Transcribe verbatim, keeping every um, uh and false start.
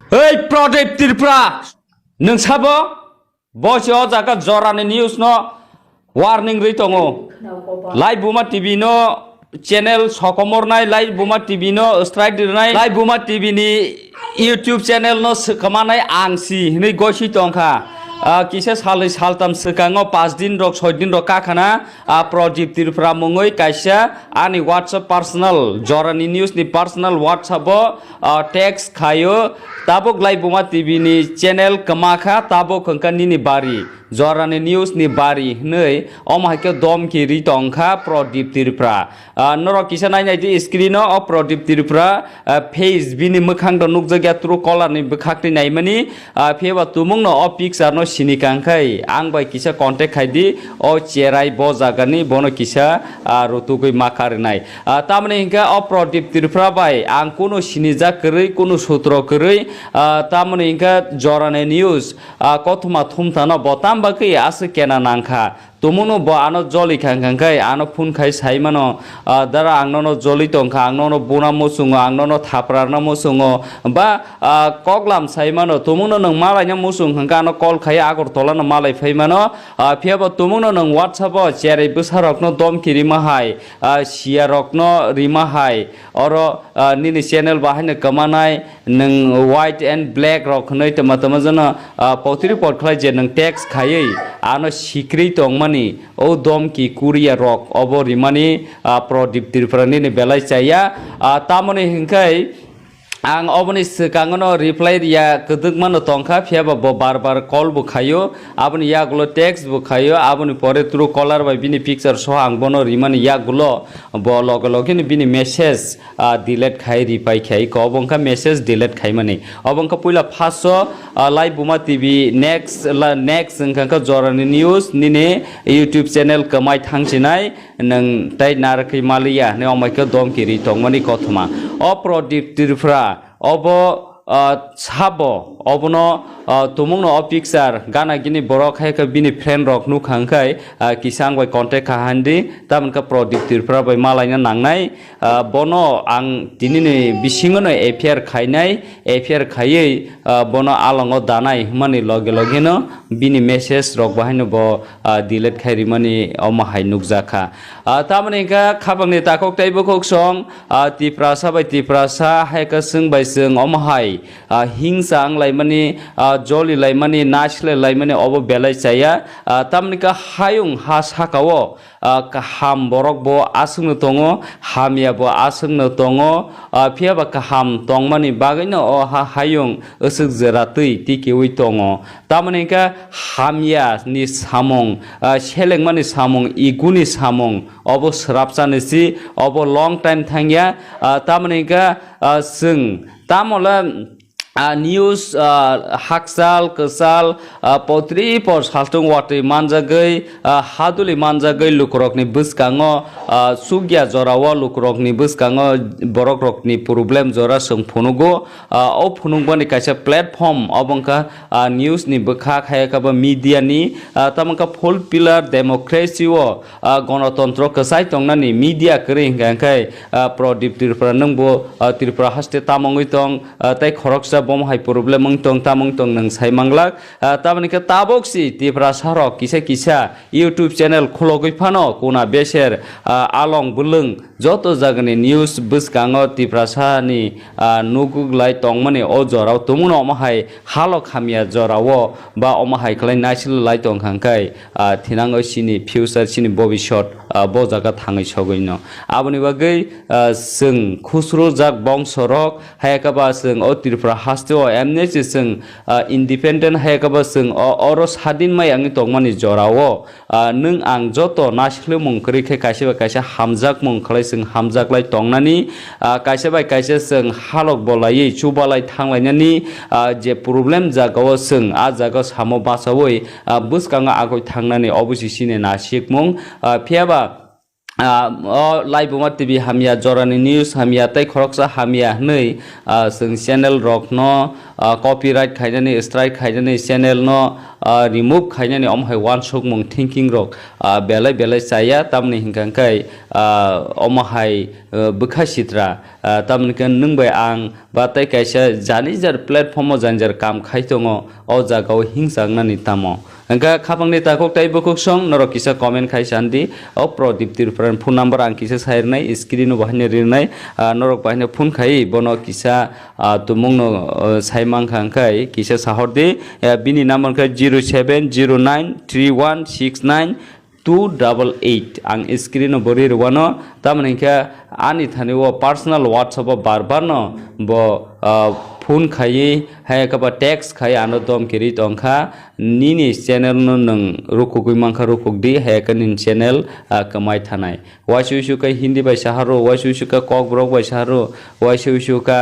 Hei Pradip Tripura, nwng sabo? Bo se o jaga jorani news no warning rwi tongo. Lai Buma T V no channel sokomornai, Lai Buma T V no strike dirnai, Lai Buma T V ni YouTube channel no swkamanai ang si hinwi gosi tongkha. Ah, kisa salni saltam swkango, pas din rok, soi din rok kakhana, ah, Pradip Tripura mungwi kaisa ani WhatsApp personal, jorani news ni personal WhatsApp o, ah, text khaio, "Tabuk Lai Buma T V ni channel kwma kha, tabuk hwnkha nini bari, jorani news ni bari," hwnwi omo hai khe domki ri tongkha Pradip Tripura. Ah, norok kisa nai nai di screen o, o Pradip Tripura, ah, face bini mwkhang do nukjakya, Truecaller ni bwkhak twi naimani, ah, phiya ba tumung no o picture no sini kang khai ang bai kisa contact khai di, o cherai bo jaga ni bono kisa, ah, rutugwi ma karinai. Ah, tamoni hinkhe o Pradip Tripura bai ang kunu sinijak kwrwi, kunu sutro kwrwi, ah, tamoni hinkhe jorani news, ah, kothoma thumthano bo tam bagwi aswk kena nangkha. Tumungno bo ano joli kha hwnkha khe ano phone khai sai mano, ah, "Dara, ang nono joli tongkha, ang nono buna muchungo, ang nono thaprarna muchungo," ba, ah, koklam sai mano, tumungno nwng malaina muchung hwnkha ano call khai Agartala no malai phai mano, ah, phiya bo tumungno nwng WhatsApp o cherai bwsarokno domki rima hai, ah, siya rokno rima hai, oro, ah, nini channel bahaino kwmanai, nwng white and black rok hwnwi tama tama jano, ah, potri pot khlai je nwng text khaiwi ano sikri tongmani, o domki kuria rok obo rimani, ah, Pradip Tripura nini belai chaya. Ah, tamoni hinkhai ang oboni swkango no reply riya kwdwkma no tongkha, phiya ba bo bar bar call bo khaio, aboni yagulo text bo khaio, aboni pore Truecaller bai bini picture soh ang bono rimani yagulo bo loge loge ni bini message ah, delete khai reply khai ko, obo wngkha message delete khaimani. Obo wngkha puila first o, ah, Lai Buma T V, next, la, next wngkha kha jorani news, nini YouTube channel kwmai thangsinai, nwng tei narwkhi maliya hinwi omo khe domki ri tongmani kothoma. O Pradip Tripura, obo, ah, sabo, obono, ah, tumungno o picture gana gini borok hai khe bini friend rok nukha hwnkhe, ah, kisa ang bai contact kha handi, tamoni khe Pradip Tripura bai malaina nangnai. Ah, bono ang tinini bisingono F I R khainai, F I R khaiwi, ah, bono alongo danai hwnmani loge logeno bini message rok bahaino bo, ah, delete khai rimani omo hai nukjakha. Ah, tamoni hwnkha khapangni takhuk tei bukhuk song, ah, Tiprasa bai Tiprasa, hai khe chwng bai chwng omo hai, ah, hingsa wng laimani, ah, joli laimani, naisle laimani obo belai chaya. Ah, tamoni khe hayung ha sakao, ah, kaham borok bo aswkno tongo, hamya bo aswkno tongo, ah, phiya ba kaham tongmani bagwino o ha hayung aswk jera twi tikiwi tongo. Tamoni hwnkhe hamya ni samung, ah, selengmani samung, iguni samung, obo swrapsani si, obo long time thangya, ah, tamoni hwnkhe, ah, chwng tamole, ah, news, ah, hakchal, kwchal, ah, potri por saltung watwi manjagwi, ah, haduli manjagwi lukurokni bwskango, ah, chukya jorao lukurokni bwskango borokrokni problem jora chwng phunugo. Ah, o phunukmani kaisa platform, obo wngkha, ah, news ni bwkhak, hai khe bo media ni, ah, tamo wngkha full pillar democracy o, ah, gonotontro kwchai tongnani media kwrwi hwnkha hwnkhe, ah, Pradip Tripura nwngbo, ah, Tripura haste tamo wngwi tong, ah, tei khoroksa bomo hai problem wng tong, tamo wng tong nwng sai manglak. Ah, tamoni khe tabuk si Tiprasa rok kisa kisa YouTube channel khulogwi phano kuna beser, ah, along bwlwng joto jagani news bwskango Tiprasa ni, ah, nuguk lai tongmani o jorao tumungno omo hai halok hamya jorao ba omo hai khlai naisilo lai tongkha hwnkhe, ah, thinangwi chini future, chini bobisot, ah, bo jaga thangwi sogwino. Aboni bagwi, ah, chwng khusrujak bongsorok, hai khe ba chwng o Tripura haste o M N C chwng, ah, independent, hai khe ba chwng o, oro sadin mai wngwi tongmani jorao, ah, nwng ang joto naislemung kwrwi khe kaisa bai kaisa hamjakmung khlai chwng hamjaklai tongnani, ah, kaisa bai kaisa chwng halok bolaiwi chubalai thanglainani, ah, je problem jagao chwng a jaga samo bachaui, ah, bwskango agoi thangnani obo se chini nasikmung, ah, phiya ba ah, o Laibuma T V hamya, Jorani News hamya, tei khoroksa hamya hwnwi, ah, chwng channel rokno, ah, copyright khainani, strike khainani, channel no, ah, remove khainani, omo hai uansukmung thinking rok, ah, belai belai chaya, tamni hwnkha khe, ah, omo hai, ah, bwkha sitra, ah, tamni khe nwng bai ang ba tei kaisa jani jar platform o jani jar kam khai tongo, o jaga o hingchaknani tamo. Hwnkha khapangni takhuk tei bukhuk song norok kisa comment khai sandi, o Pradip Tripura ni phone number ang kisa sai rwnai, screen o bahai no rinai, ah, norok bahai no phone khai bono kisa, ah, tumung no, ah, sai mankha hwnkhe kisa sahor di, ah, bini number khe zero seven zero nine three one six nine two double eight. Ang screen o bo ri rwano, tamoni hwnkhe ani thani o personal WhatsApp o bar bar no bo, ah, phone khaiwi, hai khe ba text khai ano dom kiri tongkha, nini channel no nwng rukugwi mankha, rukuk di, hai khe nini channel, ah, kwmai thanai. Waisa uisu khe Hindi bai saharo, waisa uisu khe Kokborok bai saharo, waisa uisu khe